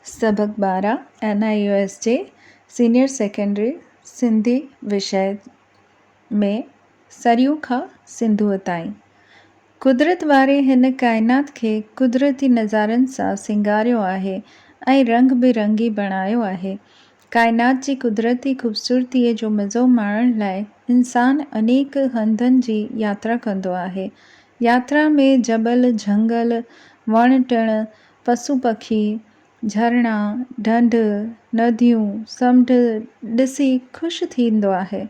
سبق 12 N I U S جي senior secondary Sindhi وشيه ۾ سريون کان سنڌوء تائين قدرت واري هن ڪائنات کي قدرتي نظارن سان سينگاريو آهي ۽ رنگ به رنگي بڻايو آهي. ڪائنات جي قدرتي خوبصورتيء جو مزو ماڻڻ لاء انسان انيڪ هنڌن جي ياترا ڪندو آهي. ياترا ۾ جبل، جهنگل، وڻ ٽڻ، پسو پکي، جهرڻا، ڍنڍ، نديون، سمنڊ ڏسي خوش ٿيندو آهي.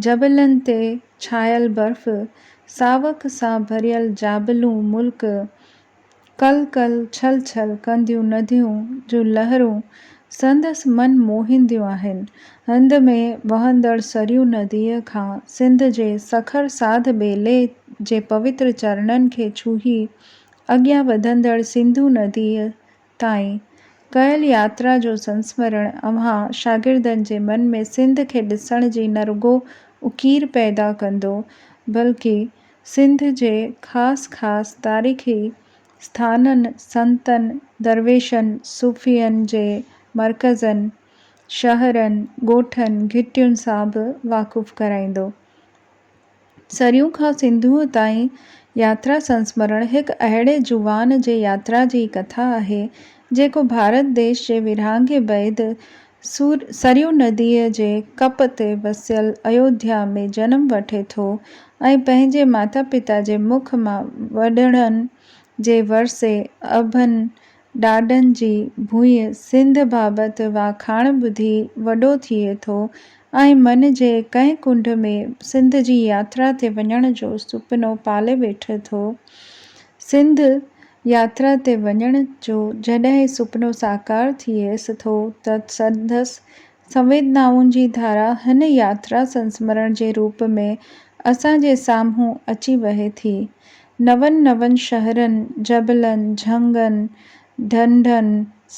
جبلن تي ڇانيل برف، ساوڪ سان ڀريل جابلو ملڪ، ڪل ڪل ڇل ڇل ڪنديون نديون جون لهرون سندس من موهينديون آهن. هند ۾ وهندڙ سريو نديء کان سنڌ جي سکر ساڌ ٻيلي جي پوتر چرڻن کي ڇهي اڳيان وڌندڙ سنڌو نديء تائين ڪيل ياترا جو سنسمرڻ اوهان شاگردن جي من ۾ سنڌ کي ڏسڻ جي نه رڳو اڪير پيدا ڪندو، بلڪ سنڌ جي خاص خاص تاريخي اسٿانن، سنتن، درويشن، صوفين جي مرڪزن، شهرن، ڳوٺن، گهٽين سان به واقف ڪرائيندو. سريون کان سنڌوء تائين ياترا سنسمرڻ هڪ اهڙي جوان جي ياترا جي ڪٿا آهي، جيڪو ڀارت ديش جي ورهاڱي بعد سريو نديء جي ڪپ تي وسيل ايوڌيا ۾ جنم وٺي ٿو ۽ پنهنجي ماتا پتا جي مک مان وڏڙن جي ورثي اڀن ڏاڏن جي ڀونء سنڌ بابت واکاڻ ٻڌي وڏو ٿئي ٿو ۽ من جي ڪنهن ڪنڊ ۾ سنڌ جي ياترا تي وڃڻ جو سپنو پالي ويٺي ٿو. سنڌ ياترا تي وڃڻ جو جڏهن سپنو ساڪار ٿئيس ٿو ته سندس سنويدنائن جي ڌارا هن ياترا سنسمرڻ جي روپ ۾ اسان جي سامهون اچي وهي ٿي. نون نون شهرن، جبلن، جهنگن، ڍنڍن،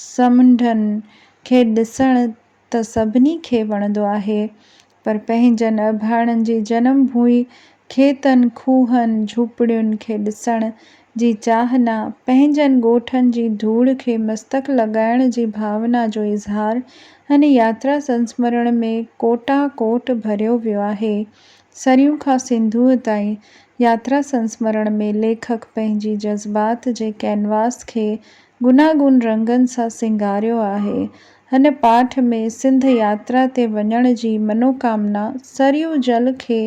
سمنڊن کي ڏسڻ ته سڀني کي وڻندو آهي، پر پنهنجن اباڻن جي جنم ڀوئي، کيتن، کوهن، جهوپڙين کي ڏسڻ جي چاهنا، پنهنجن ڳوٺن جي ڌوڙ کي مستڪ لڳائڻ جي ڀاونا جو اظهار هن ياترا سنسمرڻ ۾ ڪوٽا ڪوٽ ڀريو ويو آهي. سريون کان سنڌوء تائين ياترا سنسمرڻ ۾ ليکڪ پنهنجي جذبات جي ڪئنواس کي گوناگون رنگن سان سينگاريو آهي. هن پاٺ ۾ سنڌ ياترا تي وڃڻ جي منوڪامنا، سريو جل کي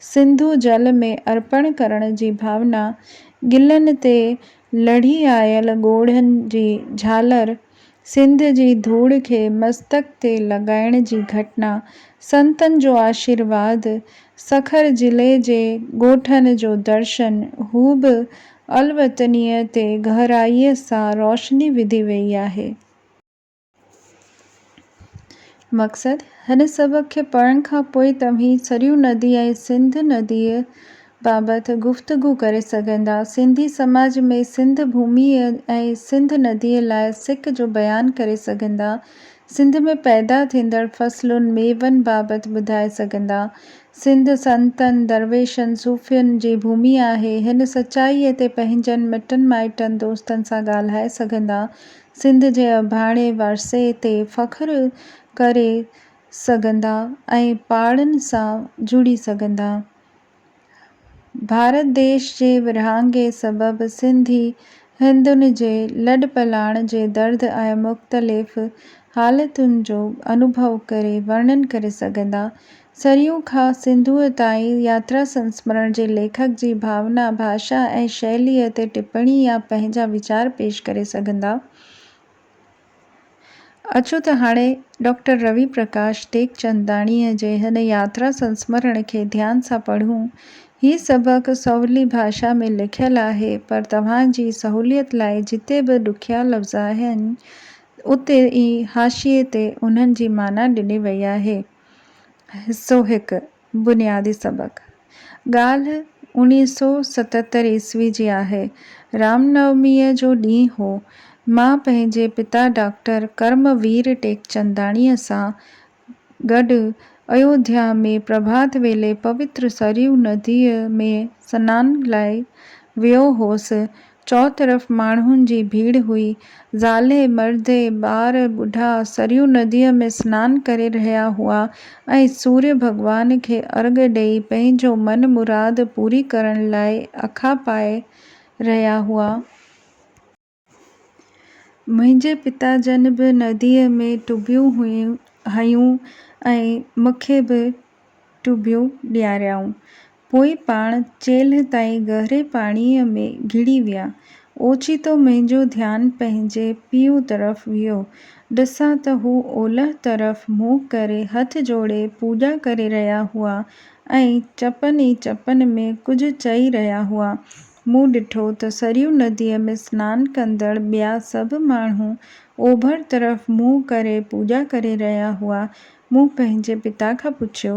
سنڌو جل ۾ ارپڻ ڪرڻ جي ڀاونا، ڳلن تي لڙهي آيل ڳوڙهن جي جهالر، سنڌ جي ڌوڙ کي مستڪ تي لڳائڻ جي گهٽنا، سنتن جو آشيرواد، سکر ضلعي جي ڳوٺن جو درشن، هو به الوطنيء تي گهرائيء سان روشني وڌي ويئي آهي. مقصد، هن سبق کي پڙهڻ کان پوء توهين سريو ندي ۽ سنڌ نديء بابت گفتگو ڪري سگهندا. سنڌي سماج ۾ سنڌ ڀوميء ۽ سنڌ نديء لاء سڪ جو بيان ڪري سگهندا. سنڌ ۾ پيدا ٿيندڙ فصلن، ميون بابت ٻڌائي سگهندا. سنڌ سنتن، درويشن، صوفين جي ڀومي آهي. هن سچائيء تي پنهنجن مٽن مائٽن، دوستن سان ڳالهائي سگهندا. سنڌ جي اباڻي ورثي تي فخر ڪري سگهندا ۽ پاڙن سان جڙي سگهندا. ڀارت ديش جي ورهاڱي سبب سنڌي هندن جي لڏپلاڻ جي درد ۽ مختلف حالتن جو انوڀو ڪري ورڻن ڪري سگهندا. سريون کان سنڌوء تائين ياترا سنسمرڻ جي ليکڪ جي ڀاونا، ڀاشا ۽ شئليء تي ٽپڻي يا پنهنجا ويچار پيش ڪري سگهندا. اچو ته هاڻي ڊاڪٽر روي پرڪاش ٽيڪچنداڻيء جي هن ياترا سنسمرڻ کي ڌيان سان پڙهون. هي سبق سولي ڀاشا ۾ لکيل آهي، پر توهان جي سهوليت لاء جتي به ڏکيا لفظ آهن، اتي ئي حاشيي تي انهن جي معنيٰ ڏني وئي آهي. حصو هڪ، بنيادي سبق، ڳالهه 1977 عيسوي جي آهي. رام نوميء جو ڏينهن هو. مان پنهنجي پتا ڊاڪٽر ڪرم وير ٽيڪچنداڻيء سان گڏ ايوڌيا ۾ پرڀات ويلي پوتر سريو نديء ۾ سنان لاء ويو هوس. چؤطرف ماڻهن جي ڀيڙ هئي. زالين، مردين، ٻار، ٻڍا سريو نديء ۾ سنان ڪري رهيا هئا ۽ سوريه ڀڳوان کي ارگهه ڏيئي پنهنجو من مراد پوري ڪرڻ لاء اکا پائي رهيا هئا. منهنجي پتا جن به نديء ۾ ٽٻيون هنيون ۽ مون کي به ٽٻيون ڏياريائون. پوء پاڻ چيلهه تائين گهري پاڻيء ۾ گهڙي ويا. اوچتو منهنجو ڌيان پنهنجي پيء طرف ويو. ڏسان ته هو اولهه طرف منهن ڪري هٿ جوڙي پوڄا ڪري رهيا هئا ۽ چپن ئي چپن ۾ ڪجهه چئي رهيا هئا. مون ڏٺو ته سريو نديء ۾ سنان ڪندڙ ٻيا سڀ ماڻهو اوڀر طرف منهن ڪري پوڄا ڪري رهيا هئا. مون پنهنجي پتا کان پڇيو،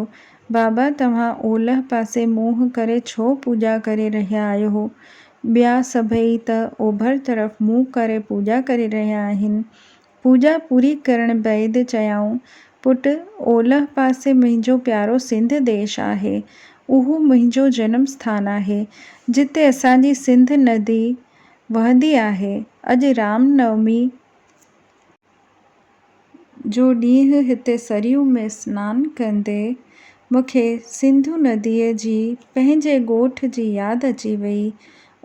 بابا توهان اولهه پاسي منهن ڪري ڇو پوڄا ڪري رهيا آهيو؟ ٻيا سڀئي ته اوڀر طرف منهن ڪري پوڄا ڪري رهيا آهن. پوڄا پوري ڪرڻ بعد چيائون، پٽ، اولهه پاسي منهنجو پيارو سنڌ ديش آهي. اهو منهنجو جنم اسٿان آهي، جتي اسان جي سنڌ ندي وهندي آهي. اڄ رام نومي جو ڏينهن هتي سريو ۾ سنان ڪندي مون کي سنڌو نديء جي پنهنجي ڳوٺ جي ياد اچي وئي.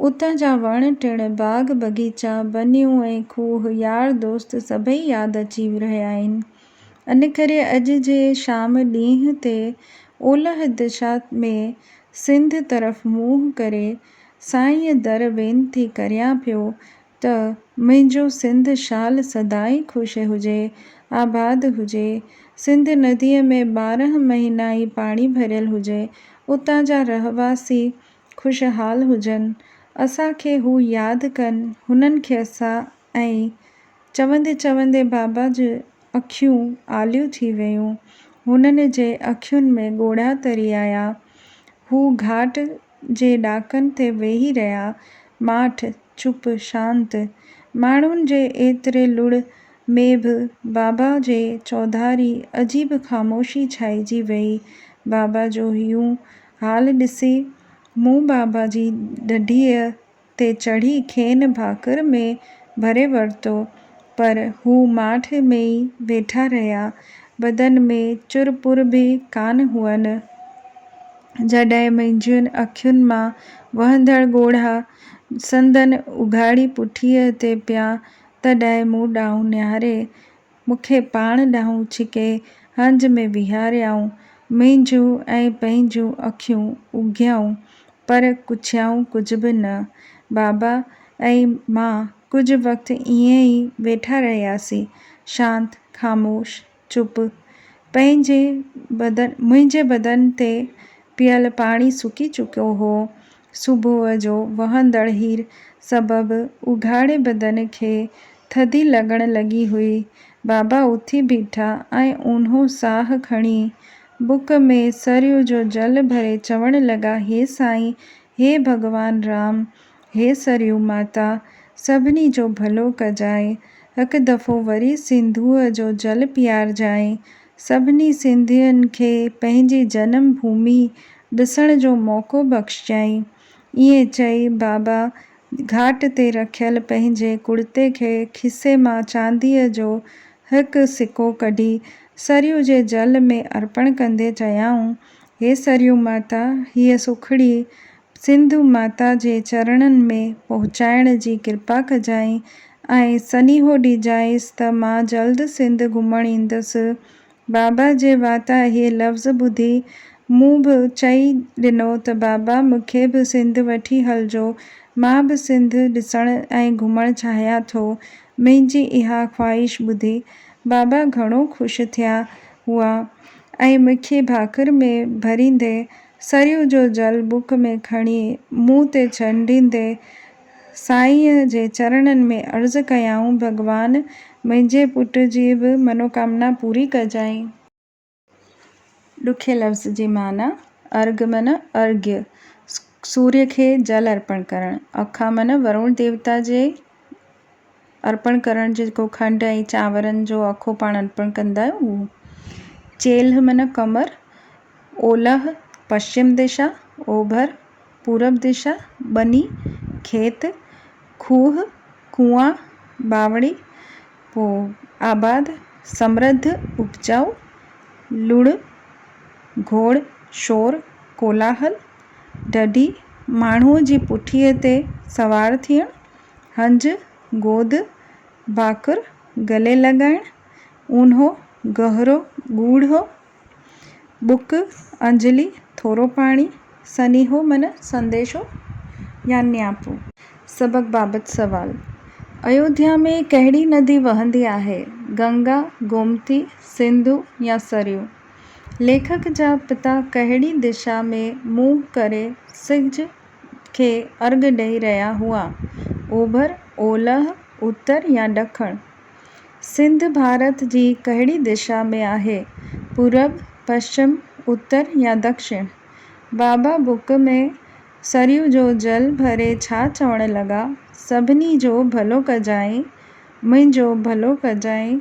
اتان جا وڻ ٽڻ، باغ بغيچا، ٻنيون ۽ کوهه، يار دوست سڀئي ياد اچي رهيا آهن. انڪري اڄ جي شام ڏينهن تي اولهه دشا ۾ سنڌ طرف منهن ڪري سائينء در وينتي ڪريان پيو ته منهنجو سنڌ شال سدائين خوش هجي، آباد هجي، سنڌ نديء ۾ 12 مهينا ئي پاڻي ڀريل هجي، اتان جا رهواسي خوشحال هجن، اسان کي هو ياد ڪن، هنن کي اسان ۽ چوندي چوندي بابا جون اکيون آليون ٿي ويون، هنن جي اکين ۾ ڳوڙها تري آيا. هو گهاٽ جي ڏاڪن تي ويهي رهيا، ماٺ، چپ، شانت. ماڻهن جي ايتري لڙ ۾ به بابا جي چوڌاري عجيب خاموشي ڇائجي ويئي. بابا جو هيون حال ڏسي مون بابا جي ڏڍيء تي چڙهي کين ڀاڪر ۾ ڀري ورتو، پر هو ماٺ ۾ ئي ويٺا رهيا. بدن ۾ چر پر به ڪانه هئن. جڏهن منهنجين اکين مان وهندڙ ڳوڙها سندن اگهاڙي پٺيء تي پيا، تڏهن مون ڏانهن نهاري مون کي پاڻ ڏانهن ڇڪي هنج ۾ ويهاريائون. منهنجون ۽ پنهنجون اکيون اگهيائون، پر ڪڇيائون ڪجهه به نه. بابا ۽ مان ڪجهه وقت ائين ئي ويٺا رهياسين. شانت، خاموش، چپ. پنهنجي بدن منهنجي بدن تي پيل پاڻي سڪي چڪو هو. صبح جو وهندڙ هير سبب اگهاڙي بدن کي ٿڌي لڳڻ لڳي هئي. بابا اٿي بيٺا ۽ اونهو ساهه کڻي بڪ ۾ سريو جو جل ڀري چوڻ لڳا، هي سائين، هي ڀڳوان رام، هي سريو ماتا، سڀني جو ڀلو ڪجانء. هڪ دفعو وري سنڌوء جو جل پيارجانء. سڀني سنڌين کي پنهنجي جنم ڀومي ڏسڻ جو موقعو بخشجانء. ائين چئي بابا گهاٽ تي رکيل پنهنجي ڪڙتي کي کيسي مان چانديء جو هڪ سڪو ڪڍي سريو جي جل ۾ ارپڻ ڪندي چيائون، هي سريو ماتا، هيء سوکڙي سنڌو ماتا جي چرڻن ۾ پهچائڻ جي ڪرپا ڪجانء ۽ سنيهو ڏجانئس ته مان جلد سنڌ گهمڻ ايندس. بابا جي واتان اهي لفظ ٻڌي مون به چئي ڏنو ته بابا مون کي به سنڌ وٺي هلجو، مان به سنڌ ڏسڻ ۽ گهمڻ چاهيان ٿو. منهنجي اها خواهش ٻڌي بابا گهڻو خوش ٿيا هئا ۽ مون کي ڀاڪر ۾ ڀريندي سريو جو جل ٻڪ ۾ کڻي منهن تي ڇنڊيندي سائينء جي چرڻن ۾ عرض ڪيائون، ڀڳوان! منهنجي پٽ جي به منوڪامنا پوري ڪجانء. ڏکي لفظ جي معنيٰ، ارگ معنيٰ ارگهه، سوريه کي جل ارپڻ ڪرڻ، اکا معنيٰ ورڻ ديوتا جي ارپڻ ڪرڻ جيڪو کنڊ ۽ چانورن جو اکو پاڻ ارپڻ ڪندا آهيون اهو. چيلهه معنيٰ ڪمر، اولهه، پشچم دشا، اوڀر، پورب دشا، ٻني، کيت، کوهه، ڪوئا، باوڙي، پوء آباد، سمرڌ، اپجائو، لڙ، گوڙ، شور، ڪولاهل، ڍڍي، ماڻهوء جي پٺيء تي سوار ٿيڻ، هنج، گود، ڀاڪر، گلي لڳائڻ، اونهو، گهرو، ڳوڙهو، ٻڪ، انجلي، ٿورو پاڻي، سنيهو معنيٰ سنديشو يا نياپو. سبق بابت سوال، ايوڌيا ۾ ڪهڙي ندي وهندي آهي؟ گنگا، گومتي، سنڌو يا سريو؟ ليکڪ جا پتا ڪهڙي دشا ۾ منهن ڪري سج کي ارگهه ڏئي رهيا هئا؟ اوڀر، اولهه، اتر يا ڏکڻ؟ سنڌ ڀارت جي ڪهڙي دشا ۾ آهي؟ پورب، پشچم، اتر يا دڪشڻ؟ بابا بڪ ۾ سريو جو جل ڀري ڇا چوڻ لڳا، سڀني جو ڀلو ڪجانء، منهنجو ڀلو ڪجانء،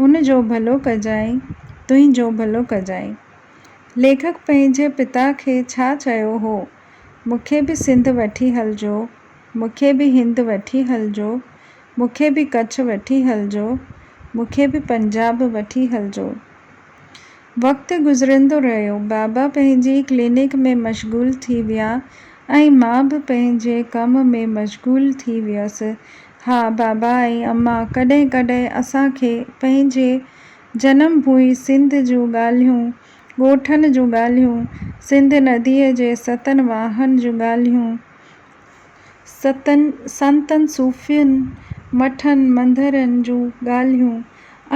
ان جو ڀلو ڪجانء، تنهنجو ڀلو ڪجانء. ليکڪ پنهنجي پتا کي ڇا چيو هو؟ مون کي به سنڌ وٺي هلجو، مون کي به هند وٺي هلجو، مون کي به ڪڇ وٺي هلجو، مون کي به پنجاب وٺي هلجو. وقت گذرندو رهيو. بابا پنهنجي ڪلينڪ ۾ مشغول ٿي ويا ۽ مان به پنهنجي ڪم ۾ مشغول ٿي ويس. ها بابا ۽ امان ڪڏهن ڪڏهن اسان کي پنهنجي جنم ڀوئي سنڌ جون ڳالهيون، ڳوٺن جون ڳالهيون، سنڌ نديء جي ستن واهن جون ڳالهيون، ستن سنتن صوفين، مٺن مندرن جون ڳالهيون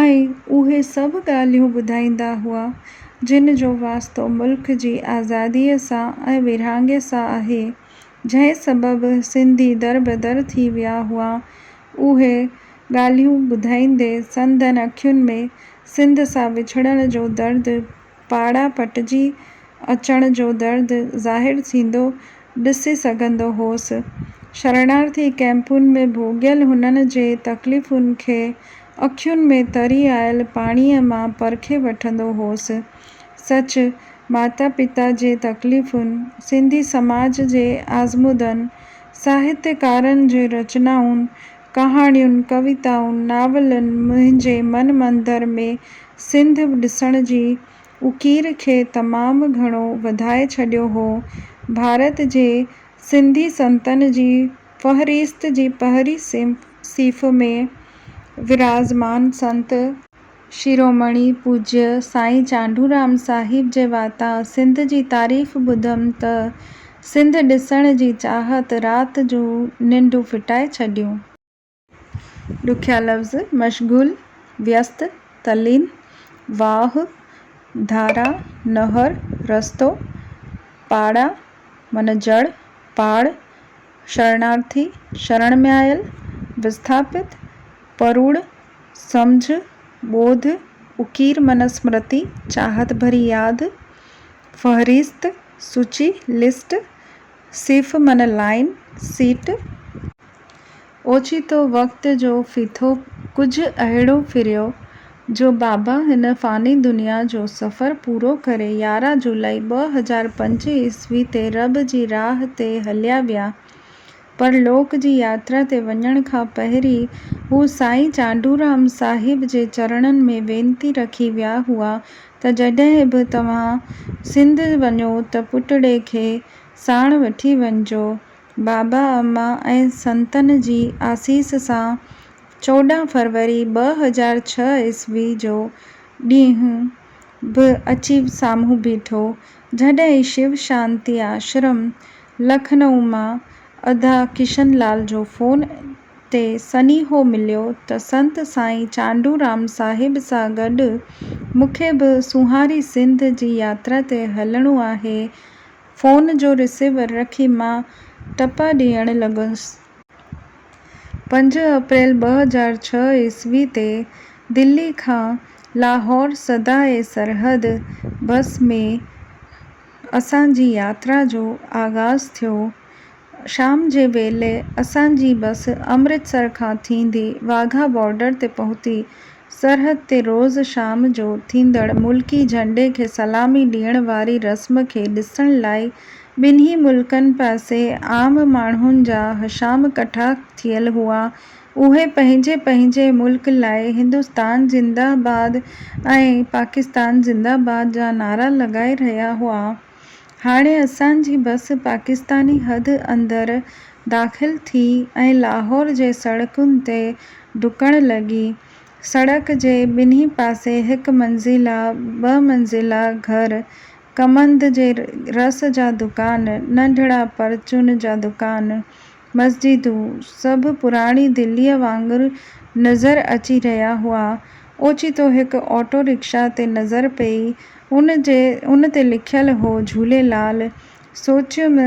۽ اهي سڀ ڳالهيون ٻڌائيندا هئا، جن جو واسطو ملڪ جي آزاديء سان ۽ ورهاڱي سان آهي، جنهن سبب سنڌي دربدر ٿي ويا هئا. اهي ڳالهيون ٻڌائيندي سندن اکين ۾ سنڌ سان وڇڙڻ جو درد پاڙا پٽجي اچڻ جو درد ظاهر ٿيندو ڏسي سگهندو هوس. شرڻارٿي ڪئمپن ۾ ڀوڳيل هنن جي تڪليفن کي اکين ۾ تري آيل پاڻيء مان پرکي وٺندو هوس. سچ، ماتا پتا جي تڪليفن، سنڌي سماج جي آزمودن، ساهتيڪارن جي رچنائن، ڪهاڻين، ڪويتائن، ناولن منهنجي من مندر ۾ سنڌ ڏسڻ جي اڪير کي تمام گهڻو وڌائي ڇڏيو هو. ڀارت جي سنڌي سنتن جي فهرست جي پهرين صف ۾ وراجمان سنت، شرومڻي پوڄيه سائين چانڊورام صاحب جي واتان سنڌ جي تعريف ٻڌم ته سنڌ ڏسڻ جي چاهت رات جون ننڊون ڦٽائي ڇڏيون. ڏکيا لفظ، مشغول، ويست، تلين، واهه، ڌارا، نهر، رستو، پاڙا، معنيٰ جڙ، پاڙ، شرڻارٿي، شرڻ ۾ آيل، وسٿاپت، پروڙ، سمجهه، ٻوڌ، اڪير من سمرتي، چاهت ڀري ياد، فهرست، سوچي، لسٽ، صف من لائين، سيٽ. اوچتو وقت جو ڦيٿو ڪجهه اهڙو ڦريو جو بابا هن فاني دنيا جو سفر پورو ڪري 11 جولائي 2005 عيسوي تي رب جي راهه تي هليا ويا. پرلوڪ جي ياترا تي وڃڻ کان پهرين هو سائين چانڊورام صاحب جي چرڻن ۾ وينتي رکي ويا هئا ته جڏهن به توهان سنڌ وڃو ته پٽڙي کي ساڻ وٺي وڃجو. بابا، اما ۽ سنتن جي آسيس سان 14 فروري 2006 عيسوي جو ڏينهن به اچي سامهون بيٺو، جڏهن شو شانتي آشرم لکنؤ مان ادا ڪشن لال جو فون تي سنيهو مليو ته سنت سائين چانڊو رام صاحب سان گڏ مون کي به سونهاري سنڌ جي ياترا تي هلڻو آهي. فون جو رسيور رکي مان ٽپا ڏيڻ لڳس. 5 اپريل 2006 عيسوي تي دلي کان لاهور سدائي سرحد بس ۾ اسان جي ياترا جو آغاز ٿيو. شام جي ويلي اسان جي بس امرتسر کان ٿيندي واگها بارڊر تي پهتي. سرحد تي روز شام جو ٿيندڙ ملڪي جهنڊي کي سلامي ڏيڻ واري رسم کي ڏسڻ لاء ٻنهي ملڪن پاسي عام ماڻهن جا هشام ڪٺا ٿيل هئا. اهي پنهنجي پنهنجي ملڪ لاء هندستان زنده باد ۽ پاڪستان زنده باد جا نعرا لڳائي رهيا هئا. هاڻي اسان جي بس پاڪستاني حد اندر داخل ٿي ۽ لاهور جي سڙڪن تي ڊڪڻ لڳي. سڙڪ جي ٻنهي پاسي هڪ منزله، ٻه منزله گهر، ڪمند جي رس جا دڪان، ننڍڙا پرچون جا دڪان، مسجدون، سڀ پراڻي دليء وانگر نظر اچي رهيا هئا. اوچتو هڪ آٽو رڪشا تي نظر پيئي. ان جي ان تي لکيل هو جهوليلال. سوچيم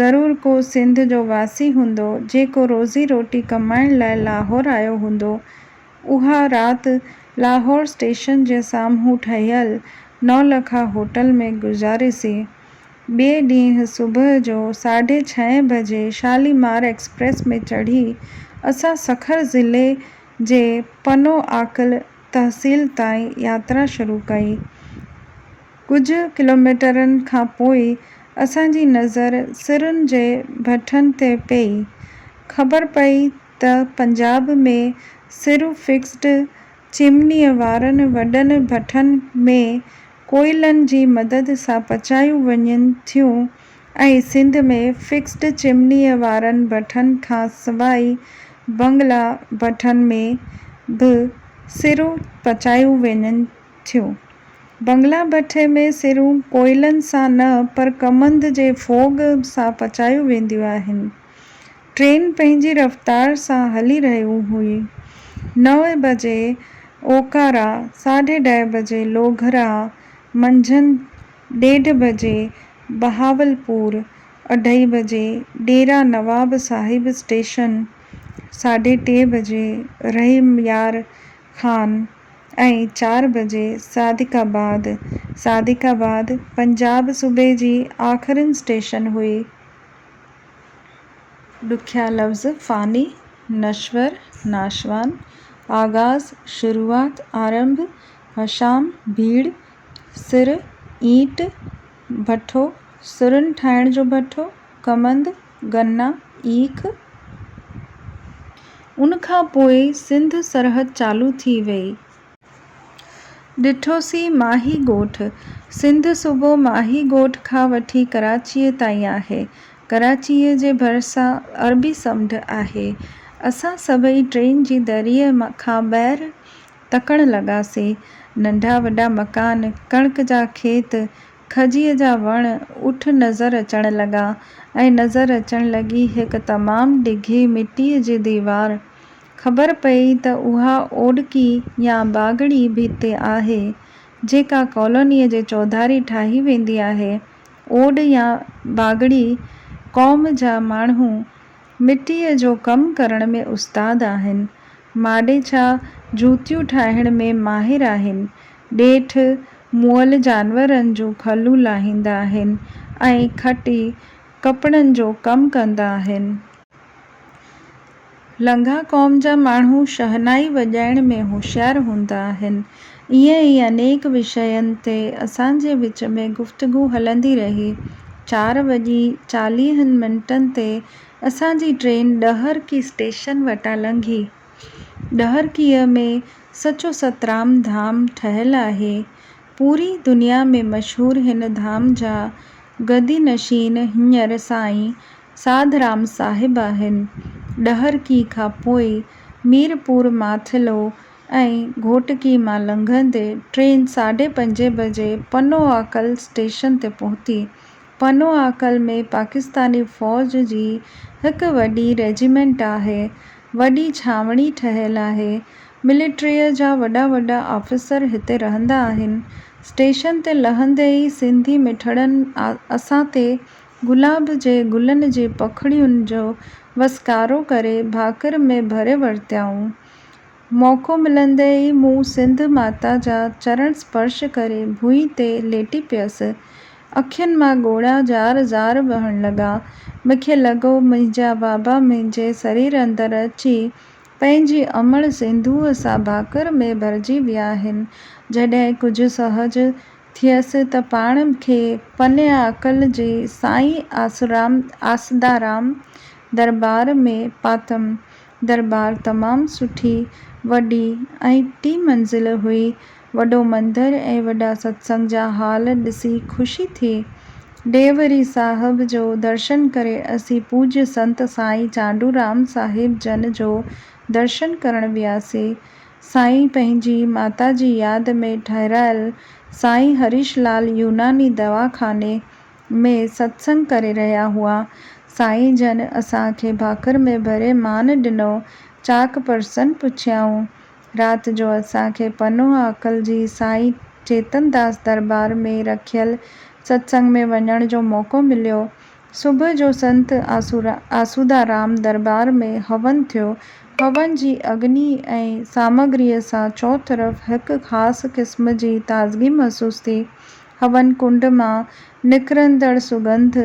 ضرور ڪو سنڌ جو واسي هوندو، جيڪو روزي روٽي ڪمائڻ لاء لاهور آيو هوندو. اها رات لاهور اسٽيشن جي سامهون ٺهيل نولکا هوٽل ۾ گذاريسين. ٻئي ڏينهن صبح جو ساڍي ڇهين بجي شاليمار ايڪسپريس ۾ چڙهي اسان سکر ضلعي جي پنو عاقل تحصيل تائين ياترا شروع ڪئي. ڪجهه ڪلوميٽرن کان پوء اسان جي نظر سرن جي ڀٺن تي پئي. خبر پئي ته پنجاب ۾ سرون فڪسڊ چمنيء وارن وڏن ڀٺن ۾ ڪوئلن جي مدد سان پچايون وڃن ٿيون ۽ سنڌ ۾ فڪسڊ چمنيء وارن ڀٺن کان سواء بنگلا ڀٺن ۾ به سرون پچايون وڃن ٿيون. بنگلا بٺي ۾ سرون ڪوئلن سان نه پر ڪمند جي ڦوڳ سان پچايون وينديون آهن. ٽرين پنهنجي رفتار سان هلي رهي هئي. نوين بجي اوڪارا، ساڍي ڏهه بجي لوگهرا، منجهند ڏيڍ بجي بهاولپور، اڍائي بجي ڊيرا نواب صاحب اسٽيشن، ساڍي ٽي بجي رحيم يار خان ۽ چار بجي صادق آباد، صادق آباد پنجاب صوبي جي آخرين اسٽيشن هئي. ڏکيا لفظ فاني، نشور، ناشوان، آغاز، شروعات، آرنڀ، هشام، ڀيڙ، سر، اينٽ، ڀٺو، سرن ٺاهڻ جو ڀٺو، ڪمند، گنا، ايک. ان کان پوء سنڌ سرحد چالو ٿي ويئي. ڏٺوسين ماهي ڳوٺ. سنڌ صوبو ماهي ڳوٺ کان وٺي ڪراچيء تائين آهي. ڪراچيء جي ڀرسان عربي سمنڊ آهي. اسان سڀئي ٽرين جي دريء کان ٻاهر تڪڻ لڳاسين. ننڍا وڏا مڪان، ڪڻڪ جا کيت، کجيء جا وڻ، اٺ نظر اچڻ لڳا ۽ نظر اچڻ لڳي هڪ تمام ڊگهي مٽيء جي ديوار. خبر پئي ته اها اوڏڪي يا باگڙي ڀت آهي، جيڪا ڪالونيء جي چوڌاري ٺاهي ويندي آهي. اوڏ يا باگڙي قوم جا ماڻهو مٽيء جو ڪم ڪرڻ ۾ استاد آهن. ماڏيڇا جوتيون ٺاهڻ ۾ ماهر آهن. ڏيٺ مئل جانورن جون کلون لاهيندا آهن ۽ کٽي ڪپڙن جو ڪم ڪندا آهن. لنگها قوم جا ماڻهو شهنائي وڄائڻ ۾ هوشيار هوندا آهن. ائين ئي انيڪ وشين تي اسان جي وچ ۾ گفتگو هلندي رهي. چار وڄي چاليهن منٽن تي اسان جي ٽرين ڏهرڪي اسٽيشن وٽان لنگهي. ڏهرڪيء ۾ سچو سترام ڌام ٺهيل آهي. پوري دنيا ۾ مشهور هن ڌام جا گدي نشين هينئر سائين ساڌرام صاحب آهن. ڏهرڪي کان پوء ميرپور ماٿيلو ۽ گهوٽڪي مان لنگهندي ٽرين ساڍي پنجين بجي پنوعاقل اسٽيشن تي پهتي. پنوعاقل ۾ پاڪستاني فوج جي هڪ وڏي ريجمينٽ آهي. وڏي ڇانوڻي ٺهيل آهي. ملٽريء جا وڏا وڏا آفيسر هتي رهندا آهن. اسٽيشن تي لهندي ئي سنڌي مٺڙن اسان تي گلاب جي گلن جي پکڙين جو وسڪارو ڪري ڀاڪر ۾ ڀري ورتيائون. موقعو ملندي ئي مون سنڌ ماتا جا چرڻ سپرش ڪري ڀونء تي ليٽي پيس. اکين مان ڳوڙها زار زار وهڻ لڳا. مونکي لڳو منهنجا بابا منهنجي سرير اندر اچي پنهنجي امڙ سنڌوء سان ڀاڪر ۾ ڀرجي ويا آهن. جڏهن ڪجهه سهج ٿيس ته پاڻ کي پني عاقل جي سائين آسرام آسدارام درٻار ۾ پاتم. درٻار تمام سٺي، وڏي ۽ ٽي منزل هئي. وڏو مندر ۽ وڏا ستسنگ جا هال ڏسي خوشي ٿي. ڏيوري صاحب جو درشن ڪري اسين پوڄ سنت سائين چانڊو رام صاحب جن جو درشن ڪرڻ وياسين. سائين پنهنجي ماتا جي ياد ۾ ٺهرايل سائين هريش لال يوناني دواخاني ۾ ستسنگ ڪري رهيا هئا. سائين جن اسان کي ڀاڪر ۾ ڀري مان ڏنو. چاڪ پرسن پڇيائون. رات جو اسان کي پنوعاقل جي سائين چيتن داس درٻار ۾ رکيل ستسنگ ۾ وڃڻ جو موقعو مليو. صبح جو سنت آسودا رام درٻار ۾ هون ٿيو. هون جي اگني ۽ سامگريء سان چؤطرف هڪ خاص قسم جي تازگي محسوس ٿي. هون ڪنڊ مان نڪرندڙ سڳنڌ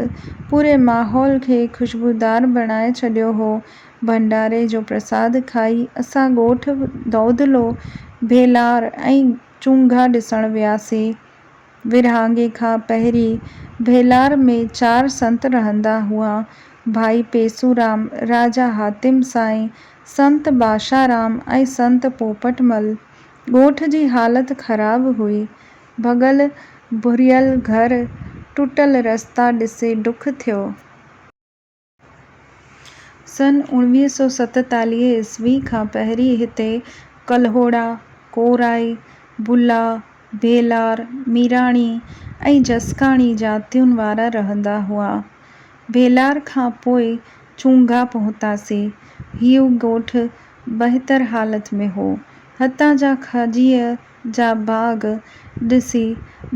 پوري ماحول کي خوشبودار بڻائي ڇڏيو هو. ڀنڊاري جو پرساد کائي اسان ڳوٺ دودلو، ڀيلار ۽ چونگا ڏسڻ وياسين. ورهاڱي کان پهرين ڀيلار ۾ چار سنت رهندا هئا، ڀائي پيسورام، راجا حاتم سائين، سنت باشارام ۽ سنت پوپٽ مل. ڳوٺ جي حالت خراب هئي. ڀڳل ڀريل گهر، ٽٽل رستا ڏسي ڏک ٿيو. سن 1947 عيسوي کان پهرين هتي ڪلهوڙا، ڪورائي، بلا، ڀيلار، ميراڻي ۽ جسڪاڻي ذاتين وارا رهندا هئا. ڀيلار کان پوء چونگا پهتاسين. هيء ڳوٺ بهتر حالت ۾ هو. هتان جا کجيء جا باغ ڏسي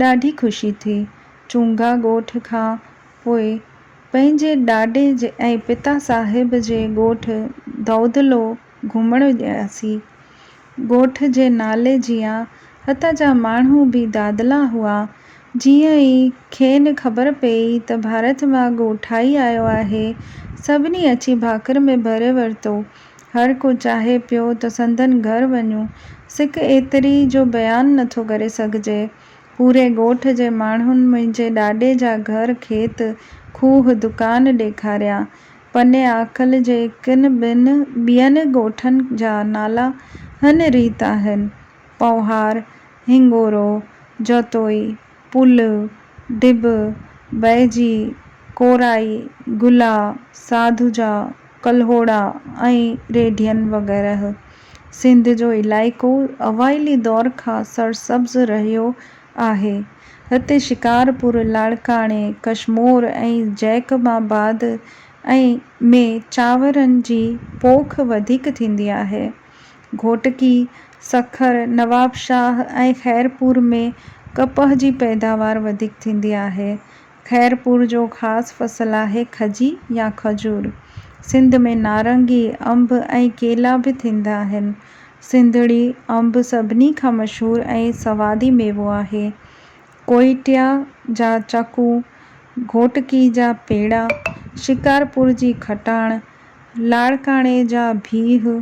ڏاڍي خوشي ٿي. چونگا ڳوٺ کان پوء پنهنجي ڏاڏي ۽ پتا صاحب جي ڳوٺ دودلو گهمڻ وياسين. ڳوٺ جي نالي جيان هتان جا ماڻهو به دادلا هئا. جيئن ئي کين خبر پيئي ته ڀارت مان ڳوٺائي آيو آهي، سڀني اچي ڀاڪر ۾ ڀري ورتو. هر ڪو چاهي پيو ته سندن گهر وڃون. سڪ ايتري جو بيان نٿو ڪري سگهجي. پوري ڳوٺ جي ماڻهن منهنجي ڏاڏي جا گهر، کيت، کوهه، دڪان ڏيکاريا. پني عاقل جي ڪن ٻن ٻين ڳوٺن جا نالا هن ريت آهن، پوهار، هنڱورو، جتوئي، پل، ڊٻ، ٻئجي، ڪورائي، گلا، ساڌوجا، ڪلهوڙا ۽ ريڍين وغيره. سنڌ جو علائقو اوائلي دور کان سرسبز رهيو آهي. هتي شڪارپور، لاڙڪاڻي، ڪشمور ۽ جيڪب آباد ۽ ۾ چانورن جي پوک وڌيڪ ٿيندي آهي. گهوٽڪي، سکر، نوابشاهه ۽ خيرپور ۾ ڪپهه جي پيداوار وڌيڪ ٿيندي آهي. خيرپور جو خاص فصل آهي کجي يا کجور. سنڌ ۾ نارنگي، انب ۽ ڪيلا به ٿيندا آهن. سنڌڙي انب سڀني کان مشهور ۽ سوادي ميوو آهي. ڪوئٽيا جا چڪو، گهوٽڪي جا پيڙا، شڪارپور جي کٽاڻ، لاڙڪاڻي جا بيهه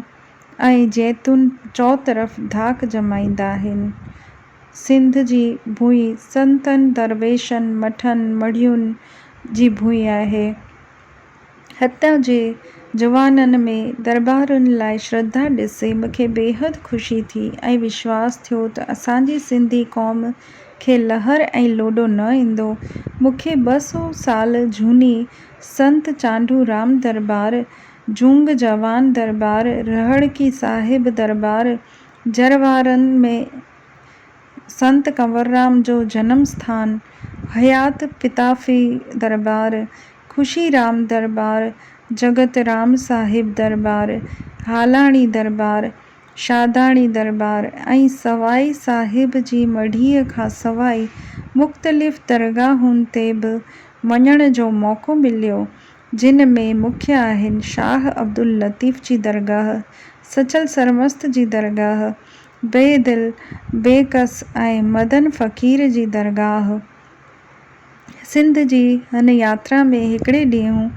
۽ زيتون چؤطرف ڌاڪ ڄمائيندا آهن. سنڌ جي ڀوئي سنتن، درويشن، مٺن، مڙهين جي ڀوئي آهي. هتان جي جوانن ۾ درٻارن لاء شرڌا ڏسي مون کي بيحد خوشي ٿي ۽ وشواس ٿيو ته اسان جي سنڌي قوم کي لهر ۽ لوڏو نه ايندو. مون کي 200 سال جهوني سنت چانڊو رام درٻار، جونگ جوان درٻار، رهڙڪي صاحب درٻار، جروارن ۾ سنت ڪنوررام جو جنم اسٿان، حيات پتافي درٻار، خوشي رام درٻار، جڳت رام صاحب درٻار، هالاڻي درٻار، شاداڻي درٻار ۽ سوائي صاحب جي مڙهيء کان سواء مختلف درگاهن تي به وڃڻ جو موقعو مليو، جن ۾ مکيه آهن شاهه عبداللطيف جي درگاهه، سچل سرمست جي درگاهه، بي دل، بيڪس ۽ مدن فقير جي درگاهه. سنڌ جي هن ياترا ۾ هڪڙي ڏينهن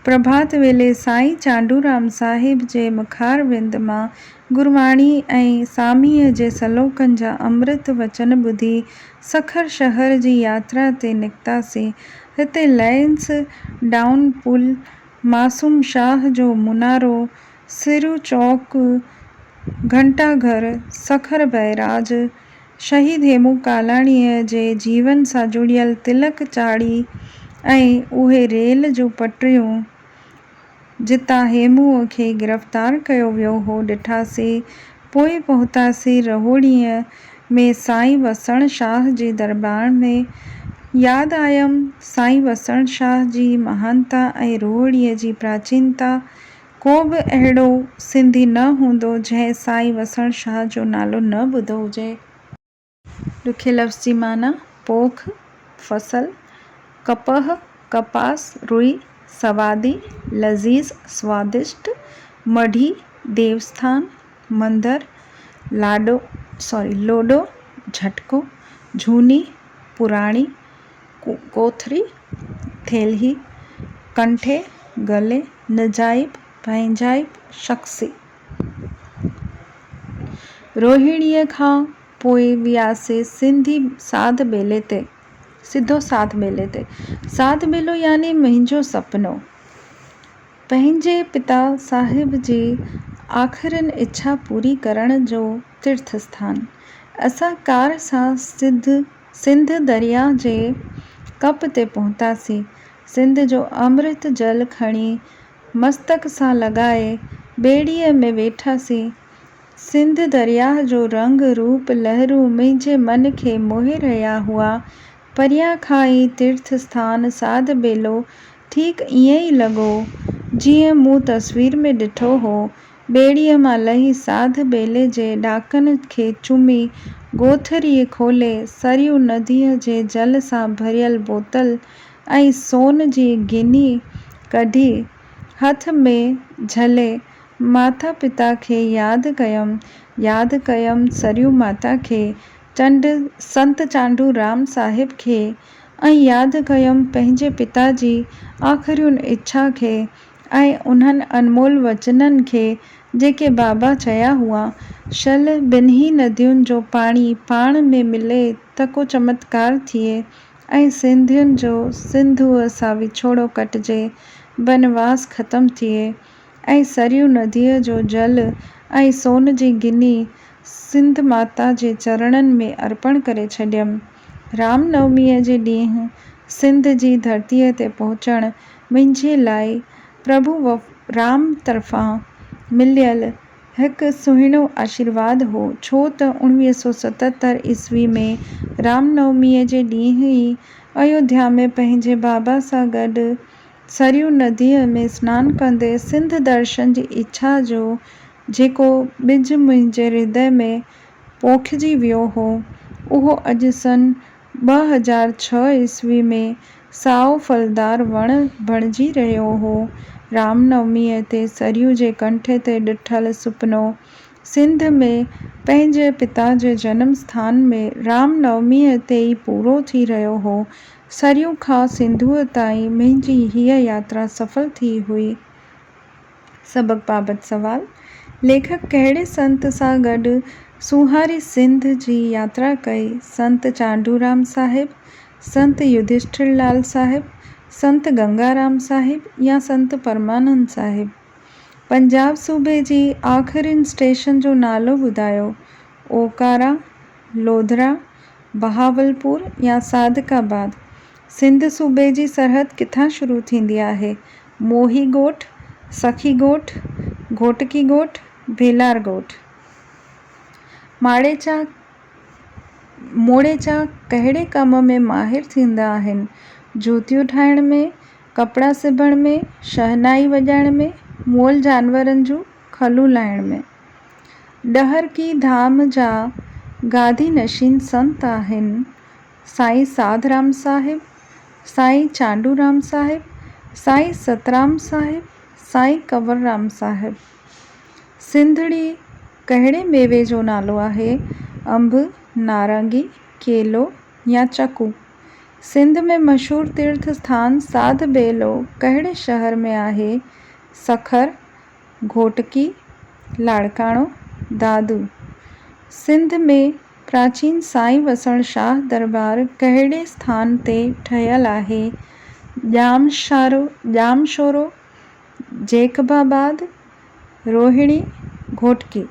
پرڀات ويلي سائين چانڊورام صاحب جي مکاروند مان گرواڻي ۽ ساميء جي سلوڪن جا امرت وچن ٻڌي سکر شهر جي ياترا تي نڪتاسين. هتي لئنس ڊائون پل، معصوم شاهه جو منارو، سرو چوڪ، گهنٽا گهر، سکر بئراج، شهيد هيمون ڪالاڻيء جي جيون سان جڙيل تلڪ چاڙهي ۽ اهي ريل جون پٽريون، جتان هيمونء کي گرفتار ڪيو ويو هو، ڏٺاسين. پوء پهتاسين روهڙيء ۾ سائين وسڻ شاهه جي درٻار ۾. ياد آيم سائين وسڻ شاهه جي مهانتا ۽ روهڙيء جي پراچينتا. ڪو به اهڙو سنڌي نه هوندو جنهن سائين وسڻ شاهه جو نالو نه ٻڌو هجي. ڏکي لفظ جي معنيٰ پوک، فصل، ڪپهه، ڪپاس، روئي، سوادي، لذيذ، سوادشٽ، مڙهي، ديوسٿان، مندر، لاڏو سوري لوڏو، جهٽڪو، جهوني، پراڻي، ڪوٿري، ٿيلهي، ڪنٺي، گلي، نجائپ، پنهنجائپ، شخصي. روهيڙيء کان پوء وياسي سنڌي ساڌ ٻيلي تي، سڌو ساڌ ٻيلي تي. ساڌ ٻيلو يعني منهنجو سپنو. پنهنجي پتا صاحب جي آخرين اڇا پوري ڪرڻ جو تيرٿ اسٿان. اسان ڪار سان سڌ سنڌ درياء جي ڪپ تي پهتاسين. سنڌ جو امرت جل کڻي مستڪ سان لڳائي ٻيڙيء ۾ ويٺاسين. سنڌ درياء جو رنگ روپ لهرون منهنجي من کي موهي رهيا هئا. پريان کان ئي تيرٿ اسٿان ساڌ ٻيلو ٺيڪ ائين ئي لڳو، جيئن مون تصوير ۾ ڏٺو هو. ٻيڙيء مان لهي ساڌ ٻيلي جي ڏاڪن کي چمي، ڳوٿري کولي، سريو نديء جي جل سان ڀريل بوتل ۽ سون جي گيني ڪڍي، هٿ ۾ جهلي، ماتا پتا کي ياد ڪيم، ياد ڪيم سريو ماتا کي، چنڊ سنت چانڊو رام صاحب کي ۽ ياد ڪيم پنهنجي پتا جي آخرين اڇا کي ۽ انهن انمول وچنن کي جيڪي بابا چيا هئا، شل ٻنهي ندين جو پاڻي پاڻ ۾ ملي ته ڪو چمتڪار ٿئي ۽ سنڌين جو سنڌوء سان وڇوڙو ڪٽجي، بنواس ختم ٿئي ۽ سريو نديء جو جل ۽ سون جي گني سنڌ ماتا جي چرڻن ۾ ارپڻ ڪري ڇڏيم. رام نوميء جي ڏينهن سنڌ جي ڌرتيء تي پهچڻ منهنجي لاء پرڀو رام طرفان مليل هڪ سهڻو آشيرواد هو، ڇو ته 1977 عيسوي ۾ رام نوميء جي ڏينهن ئي ايوڌيا ۾ پنهنجي بابا سان گڏ سريو نديء ۾ سنان ڪندي سنڌ درشن جي اڇا جو جيڪو ٻج منهنجي هردي ۾ پوکجي ويو هو، اهو اڄ سن 2006 عيسوي ۾ سائو ڦلدار وڻ بڻجي رهيو هو. رام نوميء تي سريو جي ڪنٺي تي ڏٺل سپنو، سنڌ ۾ پنهنجي پتا جي جنم اسٿان ۾ رام نوميء تي ئي پورو ٿي رهيو هو. سريو کان سنڌوء تائين منهنجي هيء ياترا سڦل ٿي هئي. سبق بابت سوال، ليکڪ ڪهڙي سنت سان گڏ سونهاري سنڌ جي ياترا ڪئي؟ سنت چانڊورام صاحب، سنت يڌشٺر لال صاحب، سنت گنگارام صاحب يا سنت پرمانند صاحب؟ پنجاب صوبي جي آخرين اسٽيشن جو نالو ٻڌايو؟ اوڪارا، لوڌرا، بهاولپور يا صادق آباد؟ سنڌ صوبي جي سرحد ڪٿان شروع ٿيندي آهي؟ موهي ڳوٺ، سخي ڳوٺ، گهوٽڪي ڳوٺ، ڀيلار ڳوٺ. ماڙيچا، موڙيچا ڪهڙي ڪم ۾ ماهر ٿيندا آهن؟ جوتيون ٺاهڻ ۾، ڪپڙا سبڻ ۾، شهنائي وڄائڻ ۾، مئل جانورن جون کلون لاهڻ ۾. ڏهرڪي ڌام جا گادي نشين سنت آهن. سائين ساڌرام صاحب، سائين چانڊورام صاحب، سائين سترام صاحب، سائين ڪنور رام صاحب. سنڌڙي ڪهڙي ميوي جو نالو آهي؟ انب، نارنگي، ڪيلو يا چڪو؟ سنڌ ۾ مشهور تيرٿ اسٿان ساڌ ٻيلو ڪهڙي شهر ۾ آهي؟ سکر، گهوٽڪي، لاڙڪاڻو، دادو. سنڌ ۾ پراچين سائين وسڻ شاهه درٻار ڪهڙي اسٿان تي ٺهيل آهي؟ ڄامشارو، ڄامشورو، جيڪب آباد، روهڙي، گهوٽڪي.